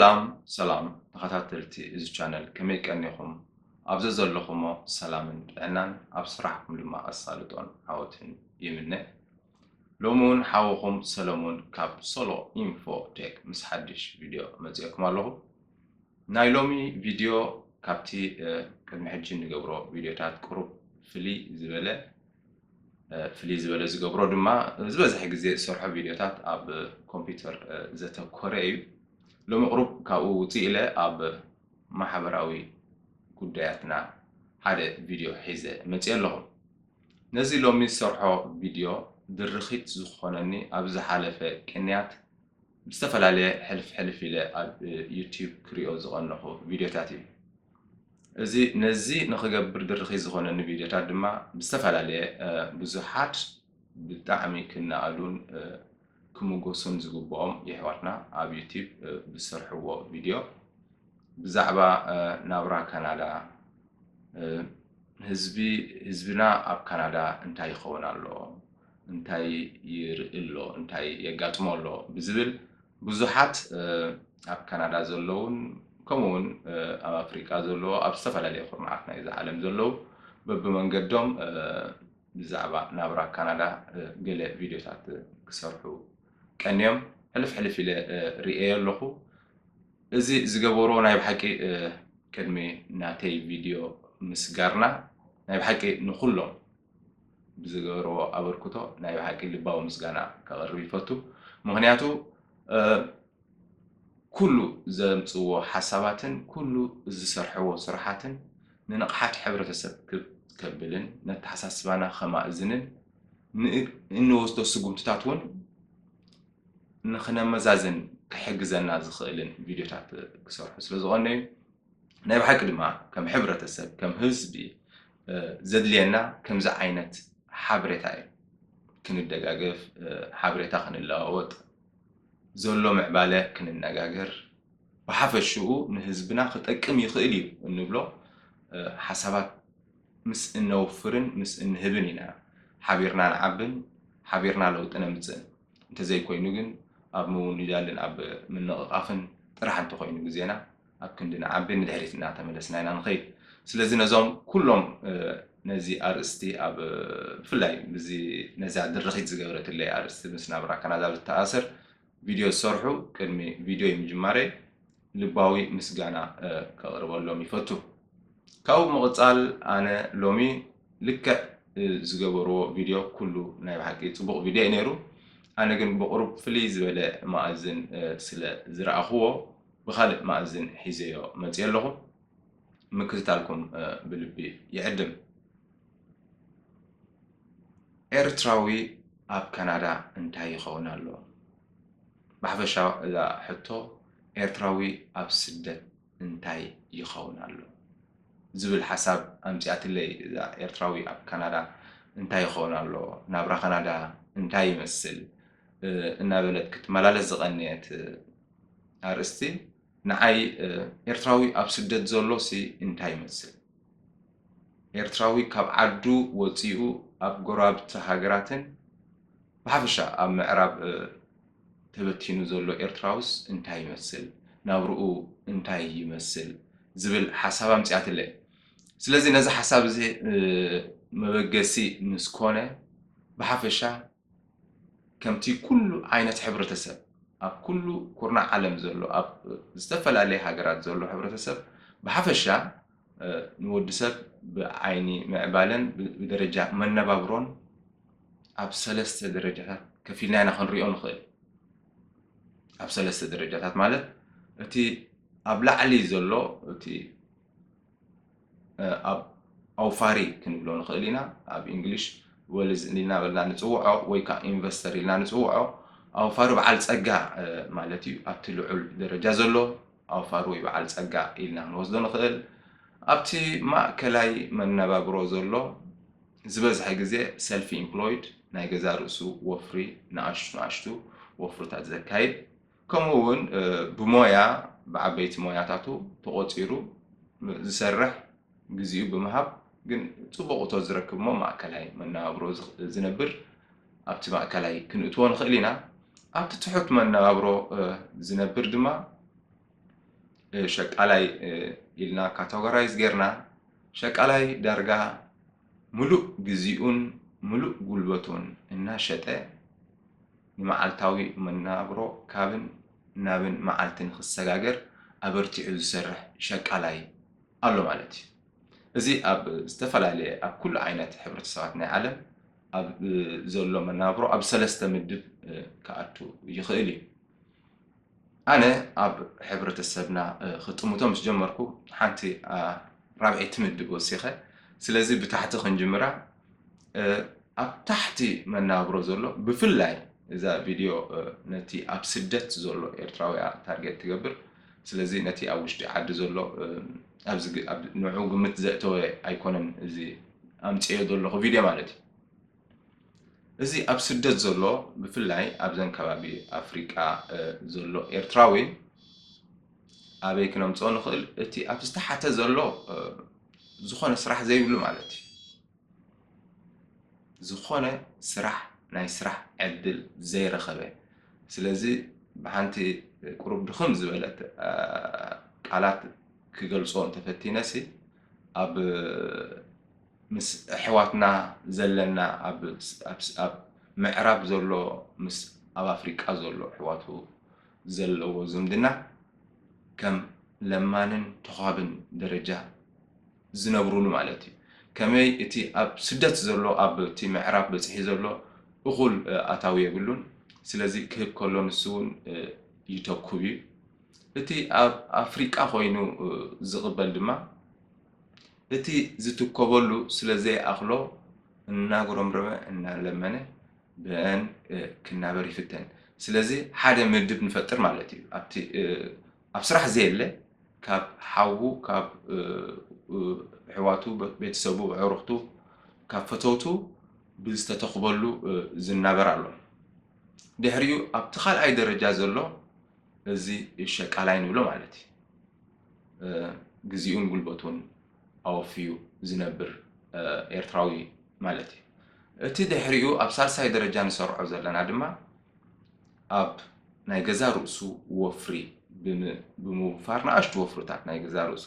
ሰላም ሰላም ተኸታተልቲ እዚ ቻነል፣ ከመይ ቀኒኹም? ኣብ ዘዘለኹሞ ሰላምን ጥዕናን፣ ኣብ ስራሕኩም ድማ ኣሳልጦን ዓወትን ይምነ። ሎሚ እውን ሓውኹም ሰለሙን ካብ ሶሎ ኢንፎ ቴክ ምስ ሓድሽ ቪድዮ መፂኦኩም ኣለኹ። ናይ ሎሚ ቪድዮ ካብቲ ቅድሚ ሕጂ ንገብሮ ቪድዮታት ቅሩብ ፍልይ ዝበለ፣ ፍልይ ዝበለ ዝገብሮ ድማ ዝበዝሐ ግዜ ዝሰርሖ ቪድዮታት ኣብ ኮምፒውተር ዘተኮረ እዩ። ሎሚ ቅሩብ ካብኡ ውፅእ ኢለ ኣብ ማሕበራዊ ጉዳያትና ሓደ ቪድዮ ሒዘ መፅየ ኣለኹ። ነዚ ሎሚ ዝሰርሖ ቪድዮ ድርኺት ዝኾነኒ ኣብ ዝሓለፈ ቅንያት ብዝተፈላለየ ሕልፍ ሕልፍ ኢለ ኣብ ዩቲዩብ ክሪኦ ዝቐነኹ ቪድዮታት እዩ። እዚ ነዚ ንኽገብር ድርኺት ዝኾነኒ ቪድዮታት ድማ ብዝተፈላለየ ብዙሓት ብጣዕሚ ክነኣዱን ክምጎሱን ዝግብኦም የሕዋትና ኣብ ዩቲዩብ ብዝሰርሕዎ ቪድዮ ብዛዕባ ናብራ ካናዳ፣ ህዝቢ ህዝብና ኣብ ካናዳ እንታይ ይኸውን ኣሎ፣ እንታይ ይርኢ ኣሎ፣ እንታይ የጋጥሞ ኣሎ ብዝብል ብዙሓት ኣብ ካናዳ ዘለውን ከምኡ እውን ኣብ ኣፍሪቃ ዘለዎ ኣብ ዝተፈላለየ ኩርናዓት ናይዚ ዓለም ዘለዉ በብመንገዶም ብዛዕባ ናብራ ካናዳ ገለ ቪድዮታት ክሰርሑ ቀንዮም ሕልፍ ሕልፍ ኢለ ርእየ ኣለኹ። እዚ ዝገበርዎ ናይ ብሓቂ ቅድሚ ናተይ ቪድዮ ምስጋርና ናይ ብሓቂ ንኹሎም ብዝገበርዎ ኣበርክቶ ናይ ብሓቂ ልባዊ ምስጋና ከቕርብ ይፈቱ። ምኽንያቱ ኩሉ ዘምፅዎ ሓሳባትን ኩሉ ዝሰርሕዎ ስራሓትን ንንቕሓት ሕብረተሰብ ክብ ከብልን ነተሓሳስባና ከማእዝንን እንወስዶ ስጉምትታት እውን ንክነመዛዝን ክሕግዘና ዝኽእልን ቪድዮታት ክሰርሑ ስለ ዝኾነ እዩ። ናይ ብሓቂ ድማ ከም ሕብረተሰብ ከም ህዝቢ ዘድልየና ከምዚ ዓይነት ሓበሬታ እዩ። ክንደጋገፍ፣ ሓበሬታ ክንለዋወጥ፣ ዘሎ ምዕባለ ክንነጋገር፣ ብሓፈሽኡ ንህዝብና ክጠቅም ይኽእል እዩ እንብሎ ሓሳባት ምስ እነውፍርን ምስ እንህብን ኢና ሓቢርና ንዓብን ሓቢርና ለውጢ ነምፅእን። እንተዘይኮይኑ ግን ኣብ ምውንጃልን ኣብ ምንቕቓፍን ጥራሕ እንተኾይኑ ግዜና ኣብ ክንዲ ንዓቢ ንድሕሪት እናተመለስና ኢና ንኸይድ። ስለዚ ነዞም ኩሎም ነዚ ኣርእስቲ ኣብ ብፍላይ ነዛ ድርኺት ዝገበረትለይ ኣርእስቲ ምስ ናብራ ካናዳ ዝተኣሰር ቪድዮ ዝሰርሑ ቅድሚ ቪድዮ ምጅማረይ ልባዊ ምስጋና ከቕርበሎም ይፈቱ። ካብኡ ብምቕፃል ኣነ ሎሚ ልክዕ ዝገበርዎ ቪድዮ ኩሉ ናይ ብሓቂ ፅቡቕ ቪድዮ እዩ ነይሩ። ኣነ ግን ብቕሩብ ፍልይ ዝበለ መኣዝን ስለ ዝረኣኽዎ ብኻልእ መኣዝን ሒዘዮ መፅየ ኣለኹ። ምክትታልኩም ብልቢ ይዕድም። ኤርትራዊ ኣብ ካናዳ እንታይ ይኸውን ኣሎ? ብሓፈሻ እዛ ሕቶ ኤርትራዊ ኣብ ስደት እንታይ ይኸውን ኣሎ ዝብል ሓሳብ ኣምፂኣትለይ። እዛ ኤርትራዊ ኣብ ካናዳ እንታይ ይኸውን ኣሎ፣ ናብራ ካናዳ እንታይ ይመስል እናበለት ክትመላለስ ዝቐነየት ኣርእስቲ ንዓይ ኤርትራዊ ኣብ ስደት ዘሎ ሲ እንታይ ይመስል? ኤርትራዊ ካብ ዓዱ ወፂኡ ኣብ ጎረባብቲ ሃገራትን ብሓፈሻ ኣብ ምዕራብ ተበቲኑ ዘሎ ኤርትራውስ እንታይ ይመስል? ናብርኡ እንታይ ይመስል? ዝብል ሓሳብ ኣምፂኣትለይ። ስለዚ ነዚ ሓሳብ እዚ መበገሲ ምስ ኮነ ብሓፈሻ ከምቲ ኩሉ ዓይነት ሕብረተሰብ ኣብ ኩሉ ኩርናዕ ዓለም ዘሎ ኣብ ዝተፈላለየ ሃገራት ዘሎ ሕብረተሰብ ብሓፈሻ ንወዲ ሰብ ብዓይኒ ምዕባለን ብደረጃ መነባብሮን ኣብ ሰለስተ ደረጃታት ከፊልና ኢና ክንሪኦ ንኽእል። ኣብ ሰለስተ ደረጃታት ማለት እቲ ኣብ ላዕሊ ዘሎ እቲ ኣብ ኣውፋሪ ክንብሎ ንኽእል ኢና። ኣብ እንግሊሽ ወልዝ ኢልና በልና ንፅውዖ ወይ ከዓ ኢንቨስተር ኢልና ንፅውዖ ኣውፋሪ በዓል ፀጋ ማለት እዩ። ኣብቲ ልዑል ደረጃ ዘሎ ኣውፋሪ ወይ በዓል ፀጋ ኢልና ክንወስዶ ንኽእል። ኣብቲ ማእከላይ መነባብሮ ዘሎ ዝበዝሐ ግዜ ሰልፊ ኢምፕሎይድ ናይ ገዛ ርእሱ ወፍሪ ንኣሽቱ ንኣሽቱ ወፍርታት ዘካይድ ከምኡ እውን ብሞያ ብዓበይቲ ሞያታቱ ተቖፂሩ ዝሰርሕ ግዚኡ ብምሃብ ግን ፅቡቕ እቶት ዝረክብ እሞ ማእከላይ መነባብሮ ዝነብር ኣብቲ ማእከላይ ክንእትዎ ንኽእል ኢና። ኣብቲ ትሑት መነባብሮ ዝነብር ድማ ሸቃላይ ኢልና ካተጎራይዝ ጌርና፣ ሸቃላይ ዳርጋ ምሉእ ግዚኡን ምሉእ ጉልበቱን እናሸጠ ንመዓልታዊ መናብሮ ካብን ናብን መዓልቲ ንክሰጋገር ኣበርቲዑ ዝሰርሕ ሸቃላይ ኣሎ ማለት እዩ። እዚ ኣብ ዝተፈላለየ፣ ኣብ ኩሉ ዓይነት ሕብረተሰባት ናይ ዓለም ኣብ ዘሎ መናብሮ ኣብ ሰለስተ ምድብ ክኣቱ ይኽእል እዩ። ኣነ ኣብ ሕብረተሰብና ክጥምቶ ምስ ጀመርኩ ሓንቲ ራብዐይቲ ምድብ ወሲኸ። ስለዚ ብታሕቲ ክንጅምራ። ኣብ ታሕቲ መናብሮ ዘሎ ብፍላይ እዛ ቪድዮ ነቲ ኣብ ስደት ዘሎ ኤርትራዊ እያ ታርጌት ትገብር። ስለዚ ነቲ ኣብ ውሽጢ ዓዲ ዘሎ ንዑ ግምት ዘእተወ ኣይኮነን እዚ ኣምፅዮ ዘለኹ ቪድዮ ማለት እዩ። እዚ ኣብ ስደት ዘሎ ብፍላይ ኣብዘን ከባቢ ኣፍሪቃ ዘሎ ኤርትራዊ ኣበይ ክነምፅኦ ንኽእል? እቲ ኣብ ዝተሓተ ዘሎ ዝኾነ ስራሕ ዘይብሉ ማለት እዩ። ዝኾነ ስራሕ ናይ ስራሕ ዕድል ዘይረኸበ። ስለዚ ብሓንቲ ቁሩብ ድኽም ዝበለት ቃላት ክገልጾ እንተፈቲነሲ ኣብ ምስ ኣሕዋትና ዘለና ኣብ ምዕራብ ዘሎ ምስ ኣብ ኣፍሪቃ ዘሎ ኣሕዋቱ ዘለዎ ዝምድና ከም ለማንን ተዃብን ደረጃ ዝነብሩሉ ማለት እዩ። ከመይ እቲ ኣብ ስደት ዘሎ ኣብ እቲ ምዕራብ በፂሒ ዘሎ እኹል ኣታዊ የብሉን። ስለዚ ክህብ ከሎ ንሱ እውን ይተኩብ እዩ። እቲ ኣብ ኣፍሪቃ ኮይኑ ዝቕበል ድማ እቲ ዝትኮበሉ ስለ ዘይኣኽሎ እናጉረምረመ እናለመነ ብአን ክናበር ይፍተን። ስለዚ ሓደ ምድብ ንፈጥር ማለት እዩ። ኣብቲ ኣብ ስራሕ ዘየለ ካብ ሓዉ ካብ ኣሕዋቱ ቤተሰቡ ኣዕሩኽቱ ካብ ፈተውቱ ብዝተተኽበሉ ዝናበር ኣሎ። ድሕሪኡ ኣብቲ ካልኣይ ደረጃ ዘሎ እዚ ሸቃላይ ንብሎ ማለት እዩ። ግዜኡን ጉልበቱን ኣወፍዩ ዝነብር ኤርትራዊ ማለት እዩ። እቲ ድሕሪኡ ኣብ ሳልሳይ ደረጃ ንሰርዖ ዘለና ድማ ኣብ ናይ ገዛ ርእሱ ወፍሪ ብምውፋር ንኣሽቱ ወፍርታት ናይ ገዛ ርእሱ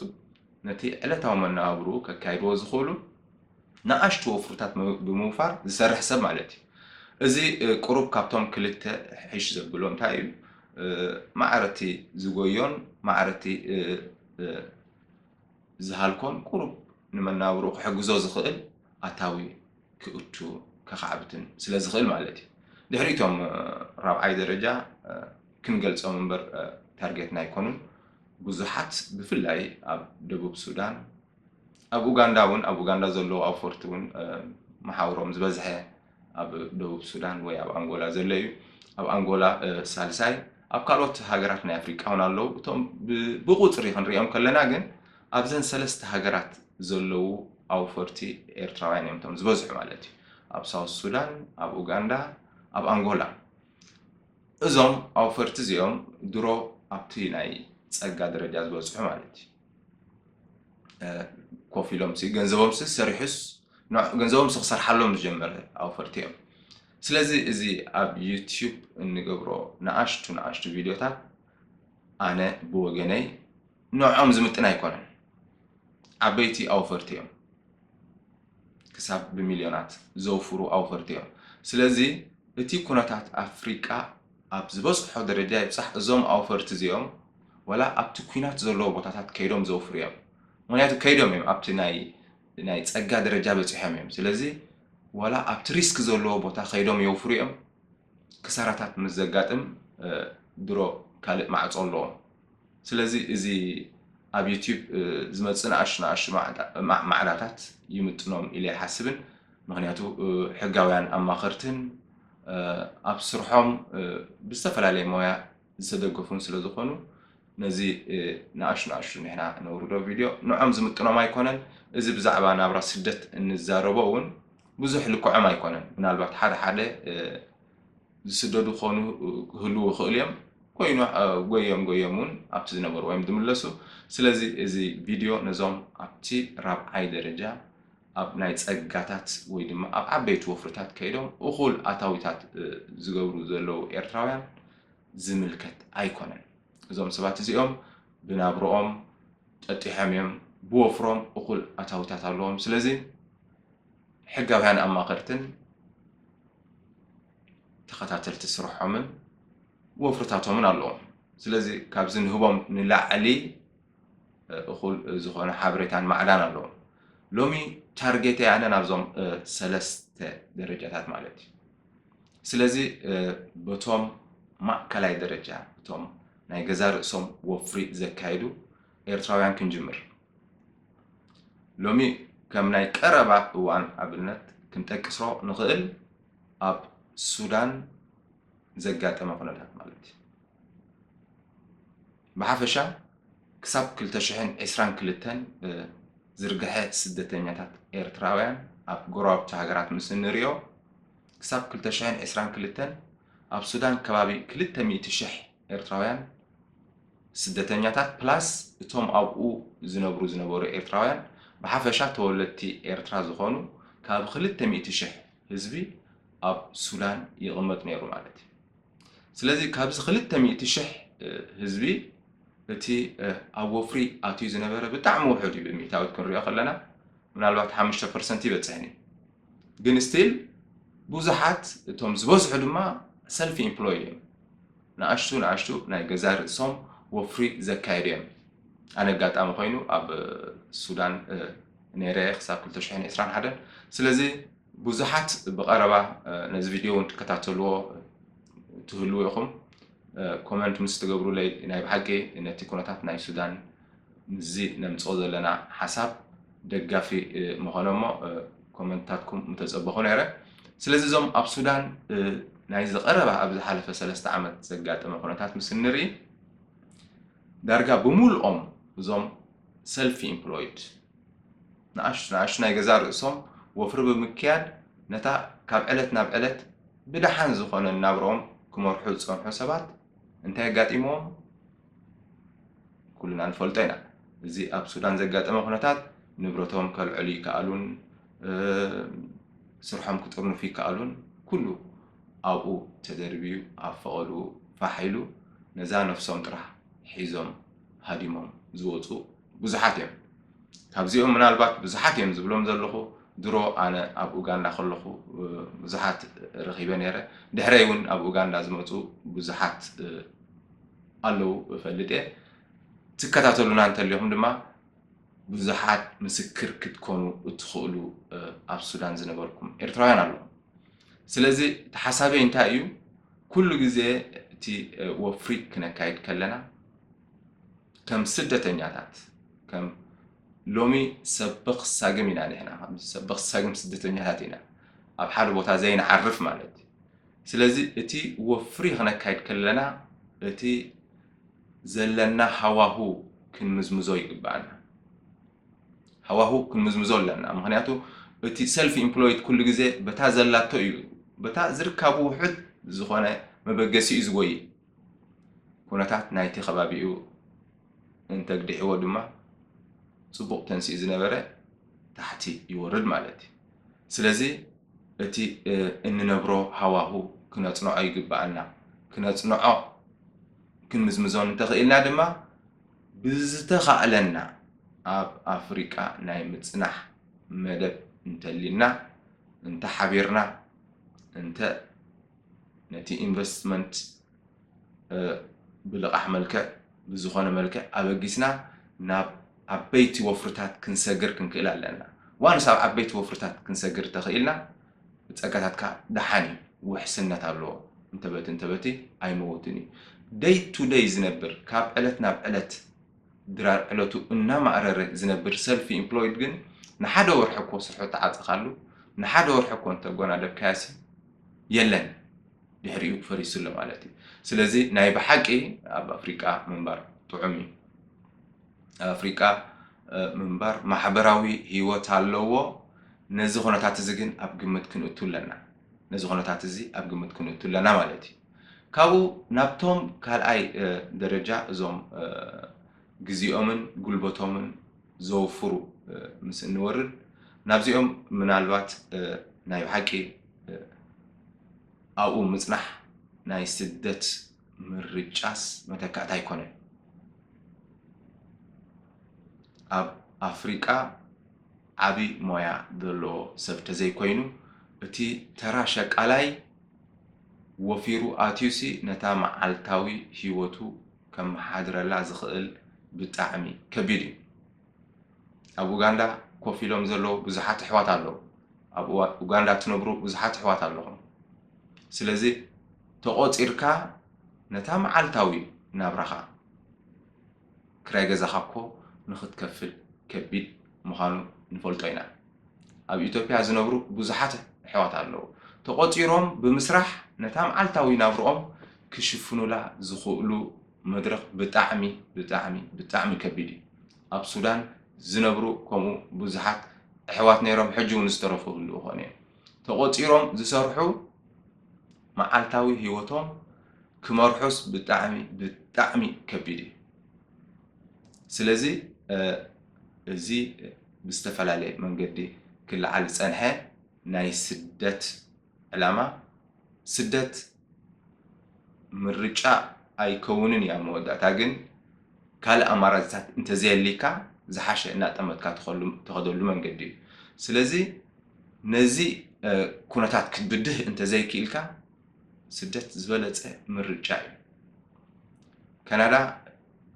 ነቲ ዕለታዊ መነባብርኡ ከካይድዎ ዝኽእሉ ንኣሽቱ ወፍርታት ብምውፋር ዝሰርሕ ሰብ ማለት እዩ። እዚ ቁሩብ ካብቶም ክልተ ሕሽ ዘብሎ እንታይ እዩ? ማዕረቲ ዝጎዮን ማዕረቲ ዝሃልኮን ቁሩብ ንመናብርኡ ክሕግዞ ዝኽእል ኣታዊ ክእቱ ከኻዕብትን ስለ ዝኽእል ማለት እዩ። ድሕሪቶም ራብዓይ ደረጃ ክንገልጾም እምበር ታርጌትና ኣይኮኑን። ብዙሓት ብፍላይ ኣብ ደቡብ ሱዳን ኣብ ኡጋንዳ እውን ኣብ ኡጋንዳ ዘለዉ ኣውፈርቲ እውን መሓውሮም ዝበዝሐ ኣብ ደቡብ ሱዳን ወይ ኣብ ኣንጎላ ዘሎ እዩ። ኣብ ኣንጎላ ሳልሳይ፣ ኣብ ካልኦት ሃገራት ናይ ኣፍሪቃ እውን ኣለዉ። እቶም ብቁፅሪ ክንሪኦም ከለና ግን ኣብዘን ሰለስተ ሃገራት ዘለዉ ኣውፈርቲ ኤርትራውያን እዮም እቶም ዝበዝሑ ማለት እዩ። ኣብ ሳውት ሱዳን፣ ኣብ ኡጋንዳ፣ ኣብ ኣንጎላ። እዞም ኣውፈርቲ እዚኦም ድሮ ኣብቲ ናይ ፀጋ ደረጃ ዝበፅሑ ማለት እዩ። ኮፍ ኢሎም ሲ ገንዘቦም ሲ ሰሪሑስ ገንዘቦም ሲ ክሰርሓሎም ዝጀመረ ኣውፈርቲ እዮም። ስለዚ እዚ ኣብ ዩቲዩብ እንገብሮ ንኣሽቱ ንኣሽቱ ቪድዮታት ኣነ ብወገነይ ንዕኦም ዝምጥን ኣይኮነን። ዓበይቲ ኣውፈርቲ እዮም። ክሳብ ብሚልዮናት ዘውፍሩ ኣውፈርቲ እዮም። ስለዚ እቲ ኩነታት ኣፍሪቃ ኣብ ዝበፅሖ ደረጃ ይብፃሕ፣ እዞም ኣውፈርቲ እዚኦም ዋላ ኣብቲ ኲናት ዘለዎ ቦታታት ከይዶም ዘውፍሩ እዮም። ምክንያቱ ከይዶም እዮም ኣብቲ ናይ ናይ ፀጋ ደረጃ በፂሖም እዮም። ስለዚ ዋላ ኣብቲ ሪስክ ዘለዎ ቦታ ከይዶም የውፍሩ እዮም። ክሳራታት ምስ ዘጋጥም ድሮ ካልእ ማዕፆ ኣለዎም። ስለዚ እዚ ኣብ ዩቲዩብ ዝመፅእ ንኣሽቱ ንኣሽቱ ማዕዳታት ይምጥኖም ኢለ ኣይሓስብን። ምክንያቱ ሕጋውያን ኣማኸርትን ኣብ ስርሖም ብዝተፈላለየ ሞያ ዝተደገፉን ስለ ዝኾኑ ነዚ ንኣሽቱ ንኣሽቱ ንሕና ነውርዶ ቪድዮ ንዖም ዝምጥኖም ኣይኮነን። እዚ ብዛዕባ ናብራ ስደት እንዛረቦ እውን ብዙሕ ልክዖም ኣይኮነን። ምናልባት ሓደ ሓደ ዝስደዱ ክኾኑ ክህልዉ ይኽእሉ እዮም። ኮይኑ ጎዮም ጎዮም እውን ኣብቲ ዝነበርዎ እዮም ዝምለሱ። ስለዚ እዚ ቪድዮ ነዞም ኣብቲ ራብዓይ ደረጃ ኣብ ናይ ጸጋታት ወይ ድማ ኣብ ዓበይቲ ወፍርታት ከይዶም እኹል ኣታዊታት ዝገብሩ ዘለዉ ኤርትራውያን ዝምልከት ኣይኮነን። እዞም ሰባት እዚኦም ብናብርኦም ጠጢሖም እዮም፣ ብወፍሮም እኹል ኣታዊታት ኣለዎም። ስለዚ ሕጋውያን ኣማኸርትን ተኸታተልቲ ስርሖምን ወፍርታቶምን ኣለዎም። ስለዚ ካብዚ ንህቦም ንላዕሊ እኹል ዝኾነ ሓበሬታን ማዕዳን ኣለዎም። ሎሚ ታርጌተይ ኣነ ናብዞም ሰለስተ ደረጃታት ማለት እዩ። ስለዚ በቶም ማእከላይ ደረጃ፣ እቶም ናይ ገዛ ርእሶም ወፍሪ ዘካይዱ ኤርትራውያን ክንጅምር። ሎሚ ከም ናይ ቀረባ እዋን ኣብነት ክንጠቅሶ ንኽእል ኣብ ሱዳን ዘጋጠመ ኩነታት ማለት እዩ። ብሓፈሻ ክሳብ ክልተ ሽሕን ዕስራን ክልተን ዝርግሐ ስደተኛታት ኤርትራውያን ኣብ ጎረባብቲ ሃገራት ምስ እንሪኦ፣ ክሳብ ክልተ ሽሕን ዕስራን ክልተን ኣብ ሱዳን ከባቢ ክልተ ሚእቲ ሽሕ ኤርትራውያን ስደተኛታት ፕላስ እቶም ኣብኡ ዝነብሩ ዝነበሩ ኤርትራውያን ብሓፈሻ ተወለድቲ ኤርትራ ዝኾኑ ካብ ክልተ ሚእቲ ሽሕ ህዝቢ ኣብ ሱዳን ይቕመጥ ነይሩ ማለት እዩ። ስለዚ ካብዚ ክልተ ሚእቲ ሽሕ ህዝቢ እቲ ኣብ ወፍሪ ኣትዩ ዝነበረ ብጣዕሚ ውሑድ እዩ። ብሚእታዊት ክንሪኦ ከለና ምናልባት ሓሙሽተ ፐርሰንት ይበፅሕን እዩ። ግን ስቲል ብዙሓት እቶም ዝበዝሑ ድማ ሰልፍ ኢምፕሎይድ እዮም። ንኣሽቱ ንኣሽቱ ናይ ገዛ ርእሶም ወፍሪ ዘካየዱ እዮም። ኣነ ኣጋጣሚ ኮይኑ ኣብ ሱዳን ነይረ ክሳብ ክልተ ሽሕን ዕስራን ሓደን። ስለዚ ብዙሓት ብቐረባ ነዚ ቪድዮ እውን ትከታተልዎ ትህልዉ ኢኹም። ኮመንት ምስ ትገብሩለይ ናይ ብሓቂ ነቲ ኩነታት ናይ ሱዳን ምስዚ ነምፅኦ ዘለና ሓሳብ ደጋፊ ምኾነ እሞ ኮመንትታትኩም ምተፀበኹ ነይረ። ስለዚ እዞም ኣብ ሱዳን ናይ ዝቐረበ ኣብ ዝሓለፈ ሰለስተ ዓመት ዘጋጠመ ኩነታት ምስ እንርኢ ዳርጋ ብምልኦም እዞም ሰልፍ ኢምፕሎይድ ንኣሽቱ ንኣሽቱ ናይ ገዛ ርእሶም ወፍሪ ብምክያድ ነታ ካብ ዕለት ናብ ዕለት ብደሓን ዝኾነ ናብርኦም ክመርሑ ዝፀንሑ ሰባት እንታይ ኣጋጢምዎም? ኩልና ንፈልጦ ኢና። እዚ ኣብ ሱዳን ዘጋጠመ ኩነታት ንብረቶም ከልዕሉ ይከኣሉን ስርሖም ክጥርንፉ ይከኣሉን ኩሉ ኣብኡ ተደርብዩ ኣብ ፈቐድኡ ፋሕ ኢሉ ነዛ ነፍሶም ጥራሕ ሒዞም ሃዲሞም ዝወፁ ብዙሓት እዮም። ካብዚኦም ምናልባት ብዙሓት እዮም ዝብሎም ዘለኹ ድሮ ኣነ ኣብ ኡጋንዳ ከለኹ ብዙሓት ረኺበ ነይረ። ድሕረይ እውን ኣብ ኡጋንዳ ዝመፁ ብዙሓት ኣለዉ እፈልጥ እየ። ትከታተሉና እንተሊኹም ድማ ብዙሓት ምስክር ክትኮኑ እትኽእሉ ኣብ ሱዳን ዝነበርኩም ኤርትራውያን ኣለዉ። ስለዚ እቲ ሓሳበይ እንታይ እዩ? ኩሉ ግዜ እቲ ወፍሪ ክነካይድ ከለና ከም ስደተኛታት ከም ሎሚ ሰበኽ ሳግም ኢና ንሕና ሰብ በኽሳግም ስደተኛታት ኢና ኣብ ሓደ ቦታ ዘይንዓርፍ ማለት እዩ። ስለዚ እቲ ወፍሪ ክነካይድ ከለና እቲ ዘለና ሃዋሁ ክንምዝምዞ ይግባኣና። ሃዋሁ ክንምዝምዞ ኣለና። ምክንያቱ እቲ ሰልፍ ኢምፕሎይድ ኩሉ ግዜ በታ ዘላቶ እዩ፣ በታ ዝርካቡ ውሑድ ዝኾነ መበገሲ እዩ ዝጎይ። ኩነታት ናይቲ ከባቢኡ እንተግዲሕዎ ድማ ፅቡቕ ተንሲኡ ዝነበረ ታሕቲ ይወርድ ማለት እዩ። ስለዚ እቲ እንነብሮ ሃዋሁ ክነፅንዖ ይግበኣና። ክነፅንዖ ክንምዝምዞን እንተኽኢልና ድማ ብዝተኻእለና ኣብ ኣፍሪቃ ናይ ምፅናሕ መደብ እንተሊና እንተሓቢርና እንተ ነቲ ኢንቨስትመንት ብልቓሕ መልክዕ ብዝኾነ መልክዕ ኣበጊስና ናብ ዓበይቲ ወፍርታት ክንሰግር ክንክእል ኣለና። ዋንስ ኣብ ዓበይቲ ወፍርታት ክንሰግር ተኽኢልና ጸጋታትካ ደሓን እዩ፣ ውሕስነት ኣለዎ። እንተበቲ እንተበቲ ኣይመውትን እዩ። ደይ ቱ ደይ ዝነብር ካብ ዕለት ናብ ዕለት ድራር ዕለቱ እናማእረረ ዝነብር ሰልፊ ኢምፕሎይድ ግን ንሓደ ወርሒ እኮ ስርሑ ተዓፀኻሉ ንሓደ ወርሒ እኮ እንተጎናደብካያሲ የለን። ድሕሪኡ ፈሪሱ ኣሎ ማለት እዩ። ስለዚ ናይ ብሓቂ ኣብ ኣፍሪቃ ምንባር ጥዑም እዩ። ኣብ ኣፍሪቃ ምንባር ማሕበራዊ ህይወት ኣለዎ። ነዚ ኩነታት እዚ ግን ኣብ ግምት ክንእቱ ኣለና። ነዚ ኩነታት እዚ ኣብ ግምት ክንእቱ ኣለና ማለት እዩ። ካብኡ ናብቶም ካልኣይ ደረጃ እዞም ግዜኦምን ጉልበቶምን ዘወፍሩ ምስ እንወርድ ናብዚኦም ምናልባት ናይ ብሓቂ ኣብኡ ምፅናሕ ናይ ስደት ምርጫስ መተካእታ ኣይኮነን። ኣብ ኣፍሪቃ ዓቢ ሞያ ዘለዎ ሰብ ተዘይኮይኑ፣ እቲ ተራ ሸቃላይ ወፊሩ ኣትዩሲ ነታ መዓልታዊ ህይወቱ ከመሓድረላ ዝኽእል ብጣዕሚ ከቢድ እዩ። ኣብ ኡጋንዳ ኮፍ ኢሎም ዘለዉ ብዙሓት ኣሕዋት ኣለዉ። ኣብ ኡዋ- ኡጋንዳ ትነብሩ ብዙሓት ኣሕዋት ኣለኹም። ስለዚ ተቖጺርካ ነታ መዓልታዊ ናብራኻ፣ ክራይ ገዛኻ እኮ ንኽትከፍል ከቢድ ምዃኑ ንፈልጦ ኢና። ኣብ ኢትዮጵያ ዝነብሩ ብዙሓት ኣሕዋት ኣለዉ። ተቖጺሮም ብምስራሕ ነታ መዓልታዊ ናብርኦም ክሽፍኑላ ዝኽእሉ መድረኽ ብጣዕሚ ብጣዕሚ ብጣዕሚ ከቢድ እዩ። ኣብ ሱዳን ዝነብሩ ከምኡ ብዙሓት ኣሕዋት ነይሮም፣ ሕጂ እውን ዝተረፉ ክህልዉ ይኾኑ እዮም። ተቖጺሮም ዝሰርሑ መዓልታዊ ህይወቶም ክመርሑስ ብጣዕሚ ብጣዕሚ ከቢድ እዩ። ስለዚ እዚ ብዝተፈላለየ መንገዲ ክለዓል ዝጸንሐ ናይ ስደት ዕላማ፣ ስደት ምርጫ ኣይከውንን እዩ ኣብ መወዳእታ፣ ግን ካልእ ኣማራፅታት እንተዘየሊካ ዝሓሸ እናጠመትካ ትኸደሉ መንገዲ እዩ። ስለዚ ነዚ ኩነታት ክትብድህ እንተዘይክኢልካ ስደት ዝበለፀ ምርጫ እዩ። ካናዳ፣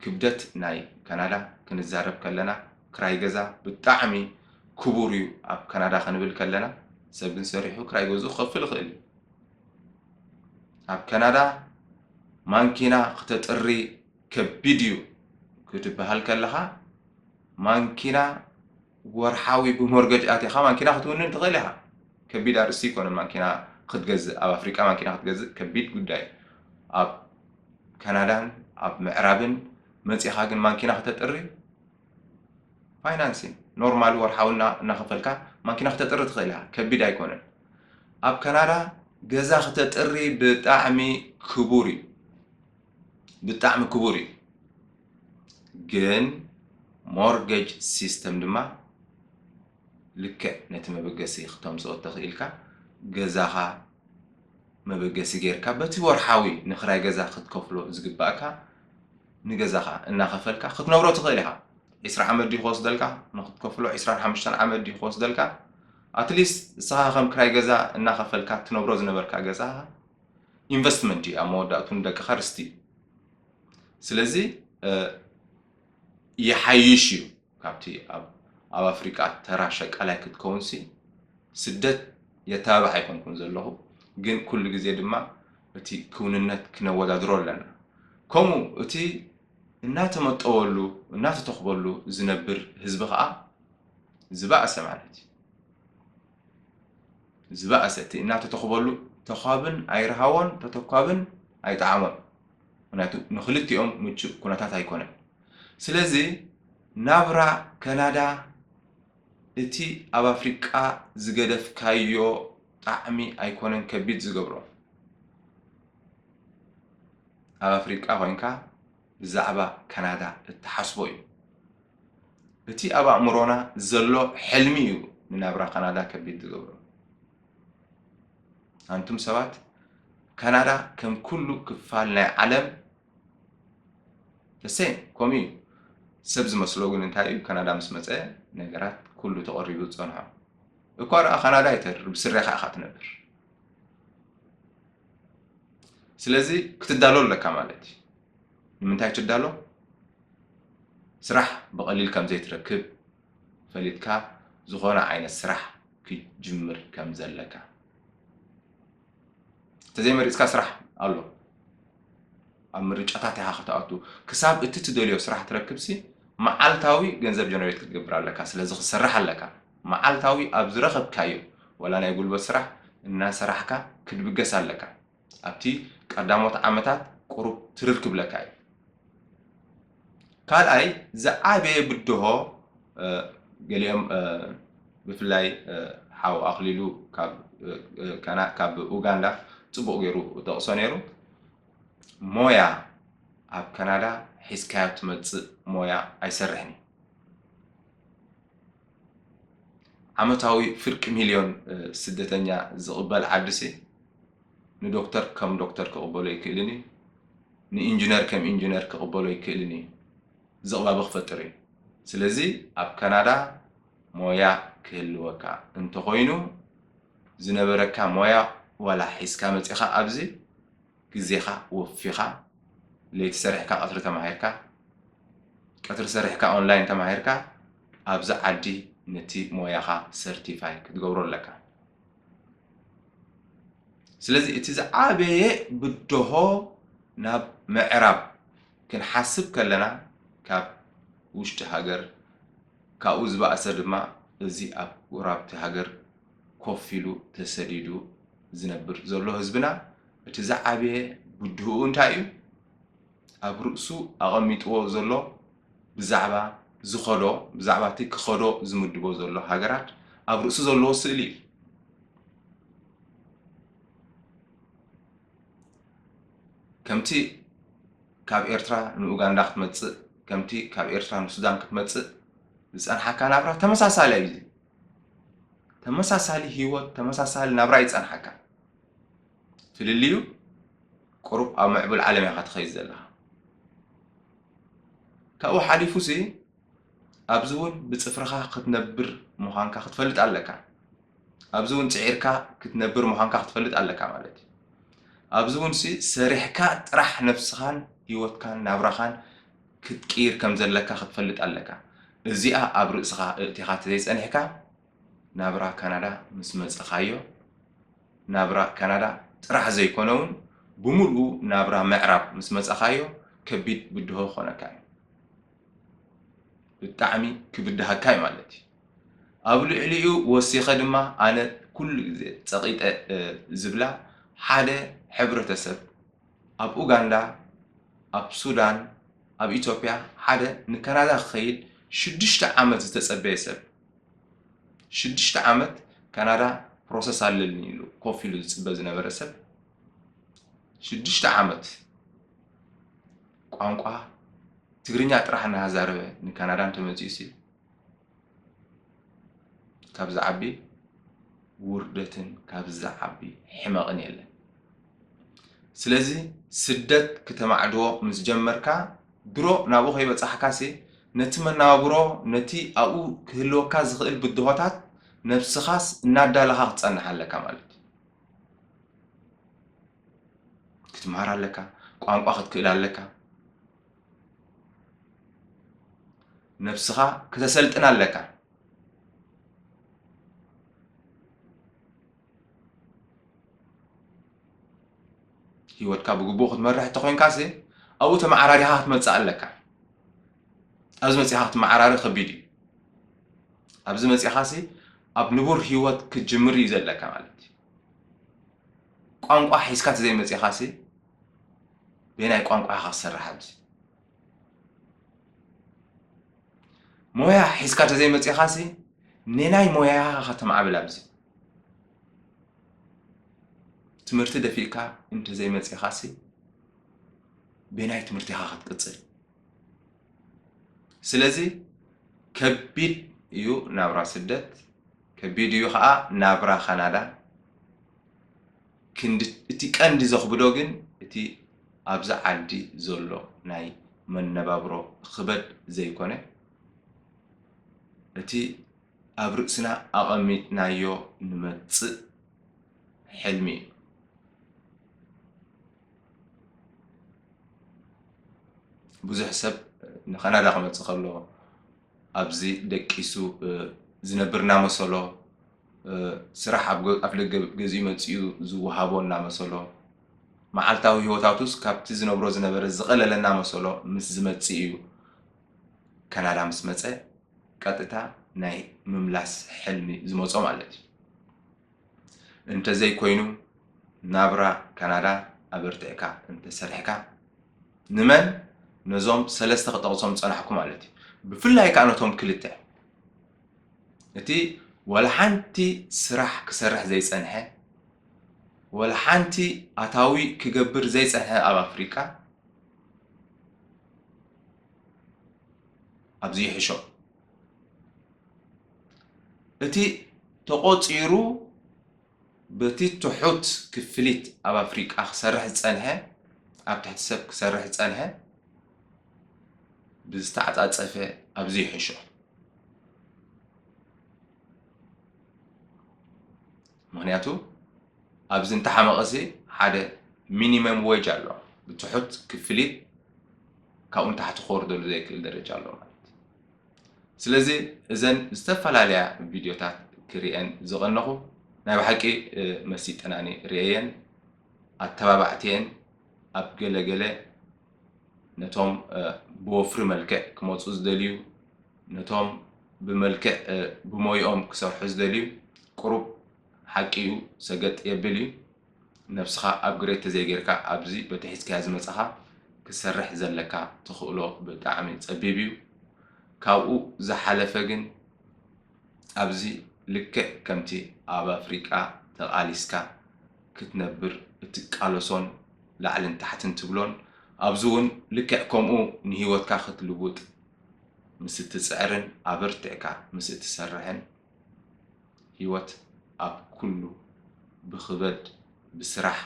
ክብደት ናይ ካናዳ ክንዛረብ ከለና ክራይ ገዛ ብጣዕሚ ክቡር እዩ። ኣብ ካናዳ ክንብል ከለና ሰብ ግን ሰሪሑ ክራይ ገዝኡ ክኸፍል ይኽእል እዩ። ኣብ ካናዳ ማንኪና ክተጥሪ ከቢድ እዩ ክትበሃል ከለኻ ማንኪና ወርሓዊ ብሞርገጅ ኣቲኻ ማንኪና ክትውንን ትኽእል ኢኻ። ከቢድ ኣርእስቲ ኣይኮነን ማንኪና ክትገዝእ፣ ኣብ ኣፍሪቃ ማንኪና ክትገዝእ ከቢድ ጉዳይ። ኣብ ካናዳን ኣብ ምዕራብን መጺኻ ግን ማንኪና ክተጥሪ ፋይናንሲን ኖርማሊ ወርሓዊ እናኸፈልካ ማንኪና ክተጥሪ ትኽእል ኢኻ። ከቢድ ኣይኮነን። ኣብ ካናዳ ገዛ ክተጥሪ ብጣዕሚ ክቡር እዩ። ብጣዕሚ ክቡር እዩ። ግን ሞርገጅ ሲስተም ድማ ልክዕ ነቲ መበገሲ ክተምፅኦ ተኽኢልካ ገዛኻ መበገሲ ጌርካ በቲ ወርሓዊ ንክራይ ገዛ ክትከፍሎ ዝግባእካ ንገዛኻ እናኸፈልካ ክትነብሮ ትኽእል ኢኻ። ዒስራ ዓመት ድዩ ክወስደልካ ንክትከፍሎ? ዒስራን ሓሙሽተን ዓመት ድዩ ክወስደልካ? ኣትሊስት ንስኻ ከም ክራይ ገዛ እናኸፈልካ ትነብሮ ዝነበርካ ገዛኻ ኢንቨስትመንት እዩ። ኣብ መወዳእቱ ንደቅኻ ርስቲ እዩ። ስለዚ ይሓይሽ እዩ ካብቲ ኣብ ኣፍሪቃ ተራ ሸቃላይ ክትከውንሲ ስደት የተባብዕ ኣይኮንኩን ዘለኹ፣ ግን ኩሉ ግዜ ድማ እቲ ክውንነት ክነወዳድሮ ኣለና። ከምኡ እቲ እናተመጠወሉ እናተተኽበሉ ዝነብር ህዝቢ ከዓ ዝበኣሰ ማለት እዩ። ዝበኣሰ እቲ እናተተኽበሉ ተኳብን ኣይረሃዎን ተተኳብን ኣይጠዓሞን። ምክንያቱ ንክልቲኦም ምቹእ ኩነታት ኣይኮነን። ስለዚ ናብራ ካናዳ እቲ ኣብ ኣፍሪቃ ዝገደፍካዮ ጣዕሚ ኣይኮነን ከቢድ ዝገብሮ። ኣብ ኣፍሪቃ ኮይንካ ብዛዕባ ካናዳ እትሓስቦ እዩ። እቲ ኣብ ኣእምሮና ዘሎ ሕልሚ እዩ ንናብራ ካናዳ ከቢድ ዝገብሮ። ኣንቱም ሰባት፣ ካናዳ ከም ኩሉ ክፋል ናይ ዓለም ተሰይም ከምኡ እዩ። ሰብ ዝመስሎ ግን እንታይ እዩ? ካናዳ ምስ መፀ ነገራት ኩሉ ተቐሪቡ ዝፀንሖ። እኳ ደኣ ካናዳ ኣይተርር፣ ብስሬኻ ኢኻ ትነብር። ስለዚ ክትዳሎ ኣለካ ማለት እዩ። ንምንታይ ትዳሎ? ስራሕ ብቐሊል ከም ዘይትረክብ ፈሊጥካ ዝኾነ ዓይነት ስራሕ ክትጅምር ከም ዘለካ። እንተዘይመሪፅካ ስራሕ ኣሎ። ኣብ ምርጫታት ኢኻ ክትኣቱ። ክሳብ እቲ ትደልዮ ስራሕ ትረክብሲ መዓልታዊ ገንዘብ ጀነሬት ክትገብር ኣለካ። ስለዚ ክትሰርሕ ኣለካ። መዓልታዊ ኣብ ዝረኸብካዮ ዋላ ናይ ጉልበት ስራሕ እናሰራሕካ ክትብገስ ኣለካ። ኣብቲ ቀዳሞት ዓመታት ቁሩብ ትርር ክብለካ እዩ። ካልኣይ ዝዓበየ ብድሆ፣ ገሊኦም ብፍላይ ሓው ኣኽሊሉ ካብ ኡጋንዳ ጽቡቕ ገይሩ ጠቕሶ ነይሩ። ሞያ ኣብ ካናዳ ሒዝካዮ ትመጽእ ሞያ ኣይሰርሕን እዩ። ዓመታዊ ፍርቂ ሚልዮን ስደተኛ ዝቕበል ዓድሲ ንዶክተር ከም ዶክተር ክቕበሎ ኣይክእልን እዩ። ንኢንጂነር ከም ኢንጂነር ክቕበሎ ኣይክእልን እዩ። ዝቕባበ ክፈጥር እዩ። ስለዚ ኣብ ካናዳ ሞያ ክህልወካ እንተኾይኑ፣ ዝነበረካ ሞያ ዋላ ሒዝካ መጺኻ ኣብዚ ግዜኻ ወፊኻ፣ ለይቲ ሰሪሕካ ቀትሪ ተማሂርካ፣ ቀትሪ ሰሪሕካ ኦንላይን ተማሂርካ፣ ኣብዚ ዓዲ ነቲ ሞያኻ ሰርቲፋይ ክትገብሮ ኣለካ። ስለዚ እቲ ዝዓበየ ብድሆ ናብ ምዕራብ ክንሓስብ ከለና፣ ካብ ውሽጢ ሃገር፣ ካብኡ ዝበኣሰ ድማ እዚ ኣብ ጎረባብቲ ሃገር ኮፍ ኢሉ ተሰዲዱ ዝነብር ዘሎ ህዝብና፣ እቲ ዝዓበየ ብድሆኡ እንታይ እዩ? ኣብ ርእሱ ኣቐሚጥዎ ዘሎ ብዛዕባ ዝኸዶ፣ ብዛዕባ እቲ ክኸዶ ዝምድቦ ዘሎ ሃገራት ኣብ ርእሱ ዘለዎ ስእሊ እዩ። ከምቲ ካብ ኤርትራ ንኡጋንዳ ክትመጽእ፣ ከምቲ ካብ ኤርትራ ንሱዳን ክትመጽእ ዝጸንሓካ ናብራ ተመሳሳሊ እዩ። ተመሳሳሊ ህይወት፣ ተመሳሳሊ ናብራ ይጸንሓካ። ፍልልዩ ቁሩብ ኣብ ምዕቡል ዓለም ኢኻ ትኸይድ ዘለኻ። ካብኡ ሓሊፉሲ ኣብዚ እውን ብጽፍርኻ ክትነብር ምዃንካ ክትፈልጥ ኣለካ። ኣብዚ እውን ጽዒርካ ክትነብር ምዃንካ ክትፈልጥ ኣለካ ማለት እዩ። ኣብዚ እውን ሲ ሰሪሕካ ጥራሕ ነብስኻን ህይወትካን ናብራኻን ክትቅይር ከም ዘለካ ክትፈልጥ ኣለካ። እዚኣ ኣብ ርእስኻ እእቲኻ ተዘይጸኒሕካ ናብራ ካናዳ ምስ መጸኻዮ፣ ናብራ ካናዳ ጥራሕ ዘይኮነ እውን ብምልኡ ናብራ ምዕራብ ምስ መጸኻዮ ከቢድ ብድሆ ክኾነካ እዩ። ብጣዕሚ ክብድሃካ እዩ ማለት እዩ። ኣብ ልዕሊኡ ወሲኸ ድማ ኣነ ኩሉ ግዜ ጸቒጠ ዝብላ ሓደ ሕብረተሰብ ኣብ ኡጋንዳ፣ ኣብ ሱዳን፣ ኣብ ኢትዮጵያ ሓደ ንካናዳ ክኸይድ ሽዱሽተ ዓመት ዝተጸበየ ሰብ ሽዱሽተ ዓመት ካናዳ ፕሮሰስ ኣለኒ ኢሉ ኮፍ ኢሉ ዝጽበ ዝነበረ ሰብ ሽዱሽተ ዓመት ቋንቋ ትግርኛ ጥራሕ እናዛረበ ንካናዳ እንተመጺኡ ሲ ካብ ዝዓቢ ውርደትን ካብ ዝዓቢ ሕመቕን የለን። ስለዚ ስደት ክተማዕድዎ ምስ ጀመርካ ድሮ ናብኡ ከይበጻሕካሲ ነቲ መነባብሮ ነቲ ኣብኡ ክህልወካ ዝኽእል ብድሆታት ነብስኻስ እናዳለኻ ክትጸንሕ ኣለካ ማለት እዩ። ክትምሃር ኣለካ፣ ቋንቋ ክትክእል ኣለካ፣ ነብስኻ ክተሰልጥን ኣለካ። ህይወትካ ብግቡእ ክትመርሕ እንተኾይንካሲ ኣብኡ ተመዓራሪኻ ክትመጽእ ኣለካ። ኣብዚ መጺኻ ክትመዓራሪ ከቢድ እዩ። ኣብዚ መጺኻሲ ኣብ ንቡር ህይወት ክትጅምር እዩ ዘለካ ማለት እዩ። ቋንቋ ሒዝካ ተዘይመጺኻሲ በየናይ ቋንቋ ኢኻ ክትሰርሕ ኣብዚ? ሞያ ሒዝካ ተዘይመጺኻሲ ነናይ ሞያኻ ከተማዕብል ኣብዚ። ትምህርቲ ደፊእካ እንተዘይመጺኻሲ በየናይ ትምህርቲ ኢኻ ክትቅጽል? ስለዚ ከቢድ እዩ ናብራ ስደት፣ ከቢድ እዩ ኸኣ ናብራ ካናዳ። ክንዲ እቲ ቀንዲ ዘኽብዶ ግን እቲ ኣብዚ ዓዲ ዘሎ ናይ መነባብሮ ክበድ ዘይኮነ፣ እቲ ኣብ ርእስና ኣቐሚጥናዮ ንመጽእ ሕልሚ እዩ። ብዙሕ ሰብ ንካናዳ ክመጽእ ከሎ ኣብዚ ደቂሱ ዝነብር እናመሰሎ፣ ስራሕ ኣብ ኣፍደገ ገዚኡ መጺኡ ዝወሃቦ እናመሰሎ፣ መዓልታዊ ህይወታቱስ ካብቲ ዝነብሮ ዝነበረ ዝቐለለ እናመሰሎ ምስ ዝመጽእ እዩ ካናዳ ምስ መጸ ቀጥታ ናይ ምምላስ ሕልሚ ዝመጾ ማለት እዩ። እንተዘይኮይኑ ናብራ ካናዳ ኣበርቲዕካ እንተሰሪሕካ ንመን ነዞም ሰለስተ ክጠቕሶም ዝጸናሕኩ ማለት እዩ። ብፍላይ ከኣ ነቶም ክልተ እቲ ወላ ሓንቲ ስራሕ ክሰርሕ ዘይጸንሐ፣ ወላ ሓንቲ ኣታዊ ክገብር ዘይጸንሐ ኣብ ኣፍሪቃ ኣብዚ ይሕሾ። እቲ ተቖጺሩ በቲ ትሑት ክፍሊት ኣብ ኣፍሪቃ ክሰርሕ ዝጸንሐ፣ ኣብ ትሕቲ ሰብ ክሰርሕ ዝጸንሐ ብዝተዓጻጸፈ ኣብዚ ይሕሾ። ምኽንያቱ ኣብዚ እንተሓመቐሲ ሓደ ሚኒመም ዌጅ ኣሎ፣ ብትሑት ክፍሊት ካብኡ ንታሕቲ ክወርደሉ ዘይክእል ደረጃ ኣሎ ማለት እዩ። ስለዚ እዘን ዝተፈላለያ ቪድዮታት ክርእየን ዝቐነኹ ናይ ብሓቂ መሲጠናኒ ርእየን ኣተባባዕትየን ኣብ ገለ ገለ ነቶም ብወፍሪ መልክዕ ክመፁ ዝደልዩ፣ ነቶም ብመልክዕ ብሞይኦም ክሰርሑ ዝደልዩ ቁሩብ ሓቂ እዩ፣ ሰገጥ የብል እዩ። ነብስኻ ኣፕግሬድ ተዘይጌርካ ኣብዚ በቲ ሒዝካያ ዝመጻኻ ክሰርሕ ዘለካ ተኽእሎ ብጣዕሚ ጸቢብ እዩ። ካብኡ ዝሓለፈ ግን ኣብዚ ልክዕ ከምቲ ኣብ ኣፍሪቃ ተቓሊስካ ክትነብር እትቃለሶን ላዕልን ታሕትን ትብሎን ኣብዚ እውን ልክዕ ከምኡ ንህይወትካ ክትልውጥ ምስ እትጽዕርን ኣበርቲዕካ ምስ እትሰርሕን ህይወት ኣብ ኩሉ ብኽበድ ብስራሕ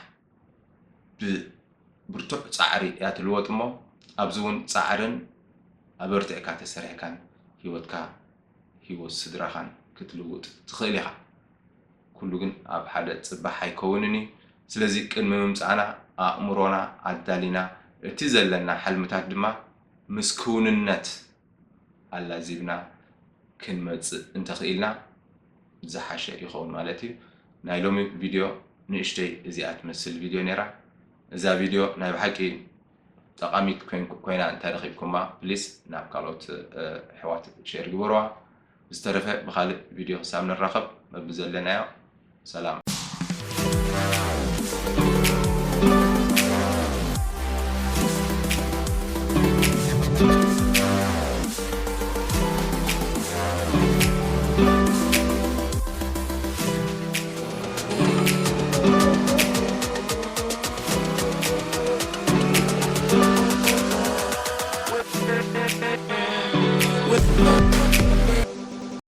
ብብርቱዕ ጻዕሪ እያ ትልወጥ እሞ ኣብዚ እውን ጻዕርን ኣበርቲዕካ ተሰሪሕካን ህይወትካ ህይወት ስድራኻን ክትልውጥ ትኽእል ኢኻ። ኩሉ ግን ኣብ ሓደ ጽባሕ ኣይከውንን እዩ። ስለዚ ቅድሚ ምምጻእና ኣእምሮና ኣዳሊና እቲ ዘለና ሕልምታት ድማ ምስ ክውንነት ኣላዚብና ክንመጽእ እንተኽኢልና ዝሓሸ ይኸውን ማለት እዩ። ናይ ሎሚ ቪድዮ ንእሽተይ እዚኣ ትመስል ቪድዮ ነይራ። እዛ ቪድዮ ናይ ብሓቂ ጠቓሚት ኮይና እንተረኺብኩማ ፕሊስ ናብ ካልኦት ኣሕዋት ሼር ግበርዋ። ዝተረፈ ብኻልእ ቪድዮ ክሳብ ንራኸብ በብዘለናዮ ሰላም።